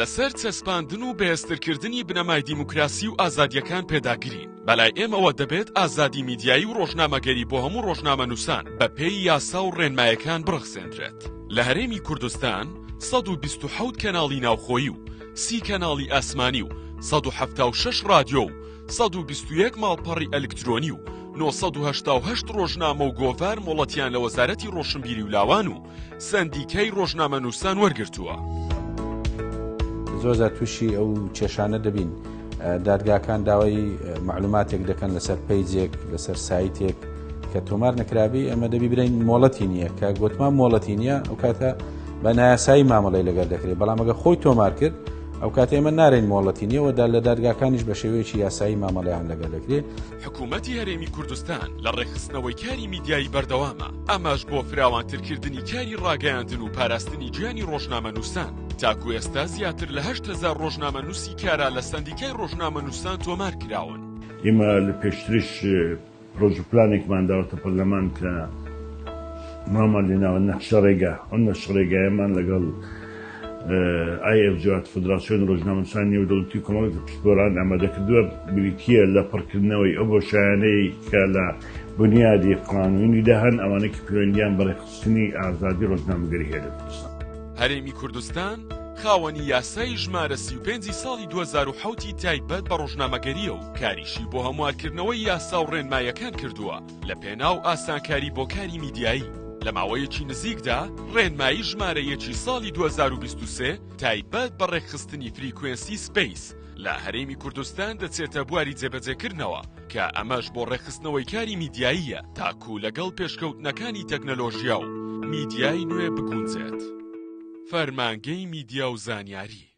لەسەر چەسپاندن و بەهێزترکردنی بنەمای دیموکراسی و ئازادییەکان پێداگرین. بەلای ئێمەوە دەبێت ئازادی میدیایی و ڕۆژنامەگەری بۆ هەموو ڕۆژنامەنووسان بەپێی یاسا و ڕێنمایەکان بڕەخسێندرێت. لە هەرێمی کوردستان 127 کەناڵی ناوخۆیی و 30 کەناڵی ئاسمانی و 176 ڕادیۆ و 121 ماڵپەڕی ئەلکترۆنی و 988 ڕۆژنامە و گۆڤار مۆڵەتیان لە وەزارەتی ڕۆشنبیری و لاوان و سەندیکای ڕۆژنامەنووسان وەرگرتووە. زۆر جار تووشی ئەو کێشانە دەبین دادگاکان داوای معلوماتێک دەکەن لەسەر پەیجێک لەسەر سایتێک کە تۆمار نەکرابی ئەمە دەبی برین مۆڵەتی نییە کە گوتمان مۆڵەتی نییە ئەو کاتە بە نایاسایی مامەڵی لەگەر دەکرێت بەڵام ئەگە خۆی تۆمار کرد ئەو کاتە ئێمە نارین مۆڵەتی نییە و دا لە دادگاکانیش بە شێوەیەکی یاسایی مامەڵیان لەگەر دەکرێت. حکوومەتی هەرێمی کوردستان لە ڕێکخستنەوەی کاری میدیایی بەردەوامە، ئەمەش بۆ فراوانترکردنی کاری ڕاگەیاندن و پاراستنی گیانی ڕۆژنامەنووسان. تاکو ئێستا زیاتر لە 8000 ڕۆژنامەنووسی کارا لە سەندیکای ڕۆژنامەنووسان تۆمار کراون. ئێمە لە پێشتریش پرۆژە پلانێکمان داوەتە پەرلەمان کە ناومان لێناوە نەخشەڕێگا، ئەو نەخشەڕێگایەمان لەگەڵ IFJ فدراسیۆنی ڕۆژنامەنووسانی نێودەوڵەتی و کۆمەڵێک لە پسپۆران ئامادە کردووە، بریتییە لە پڕکردنەوەی ئەو بۆشایانەی کە لە بونیادی قانوونیدا هەن، ئەوانەی کە پەیوەندییان بە ڕێکخستنی ئازادی ڕۆژنامەگەری هەیە لە کوردستان. هەرێمی کوردستان خاوەنی یاسای ژمارە 35 ی ساڵی 2007 ی تایبەت بە ڕۆژنامەگەرییە و کاریشی بۆ هەموارکردنەوەی یاسا و ڕێنمایەکان کردووە لە پێناو ئاسانکاری بۆ کاری میدیایی. لە ماوەیەکی نزیکدا ڕێنمایی ژمارە یەکی ساڵی 2023 تایبەت بە ڕێکخستنی فریکوێنسی سپەیس لە هەرێمی کوردستان دەچێتە بواری جێبەجێکردنەوە کە ئەمەش بۆ ڕێکخستنەوەی کاری میدیاییە تاکو لەگەڵ پێشکەوتنەکانی تەکنەلۆژیا و میدیای نوێ بگونجێت. فەرمانگەی میدیا و زانیاری.